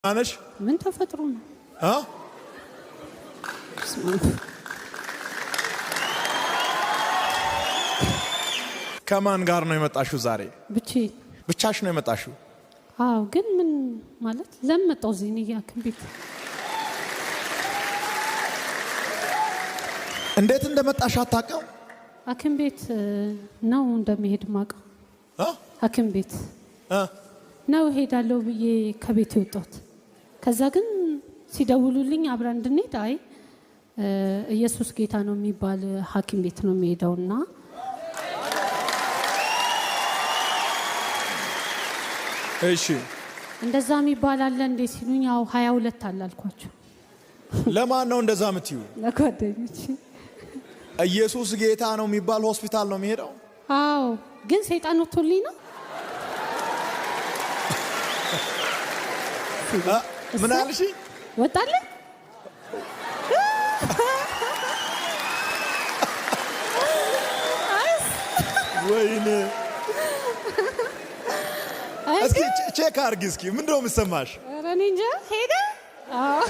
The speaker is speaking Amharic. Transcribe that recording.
ነሽ? ምን ተፈጥሮ ነው? እ? ከማን ጋር ነው የመጣሽው ዛሬ? ብቻዬን። ብቻሽ ነው የመጣሽው? አዎ፣ ግን ምን ማለት ለምን መጣሁ እዚህ? እኔ ሐኪም ቤት እንዴት እንደመጣሽ አታውቅም? ሐኪም ቤት ነው እንደሚሄድ ማውቀው። እ? ሐኪም ቤት እ? ነው እሄዳለሁ ብዬ ከቤት የወጣሁት። ከዛ ግን ሲደውሉልኝ አብረን እንድንሄድ፣ አይ ኢየሱስ ጌታ ነው የሚባል ሐኪም ቤት ነው የሚሄደውና እንደዛ የሚባል አለ እንዴ ሲሉኝ፣ ያው 22 አለ አልኳቸው። ለማን ነው እንደዛ የምትዩ? ለጓደኞቼ። ኢየሱስ ጌታ ነው የሚባል ሆስፒታል ነው የሚሄደው? አዎ፣ ግን ሰይጣን ወጥቶልኝ ነው። እ? ምን አልሽ? ወጣልኝ። ወይኔ! እስኪ check አድርጊ እስኪ፣ ምንድነው የሚሰማሽ? ኧረ እኔ እንጃ፣ ሄደ። አዎ።